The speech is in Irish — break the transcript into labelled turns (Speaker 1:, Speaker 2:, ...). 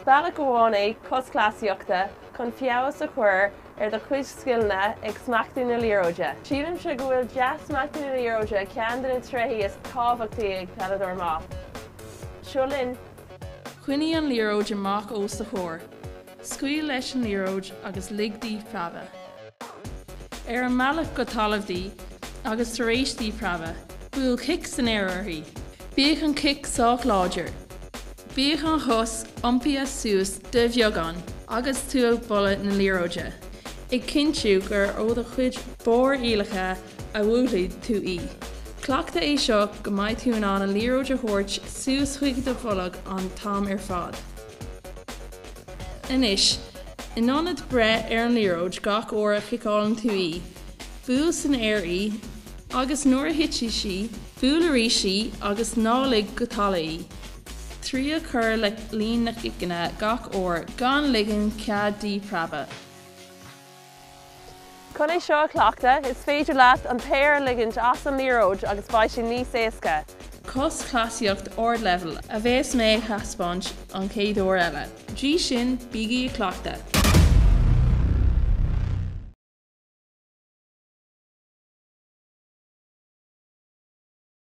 Speaker 1: bealach amháin é coschleasaíochta chun feabhas a chur ar do chuid scileanna ag smachtú na liathróide. Sílimse go bhfuil dea-smachtú na liathróide ceann de na tréithí is tábhachtaí ag peileadóir maith. Seo linn!
Speaker 2: Coinnigh an liathróid amach os do chomhair. Scaoil leis an liathróid agus lig di preabadh. Ar an mbealach go talamh di agus tar éis di preabadh, buail cic san aer uirthi. Bíodh an cic sách láidir. Bíodh an chos iompaithe suas de bheagán agus tú ag bualadh na liathróide, ag cinntiú gur ó do chuid barr-aoileacha a bhuailfidh tú í. Cleachtaigh é seo go mbeidh tú in ann an liathróid a thabhairt suas chuig do bholg an t-am ar fad. Anois, in ionad breith ar an liathróid gach uair a chiceálann tú í, buail san aer í agus nuair a thitfidh sí, buail arís í agus ná lig go talamh í. Triail cur le líon na gciceanna gach uair gan ligean cead di preabadh.
Speaker 1: Chun é seo a chleachtadh, is féidir leat an t-aer a ligint as an liathróid agus beidh sé níos éasca.
Speaker 2: Cos-chleasaíocht ardleibhéil a bheas mé a thaispeáint an chéad uair eile. Go dtí sin, bígí ag cleachtadh!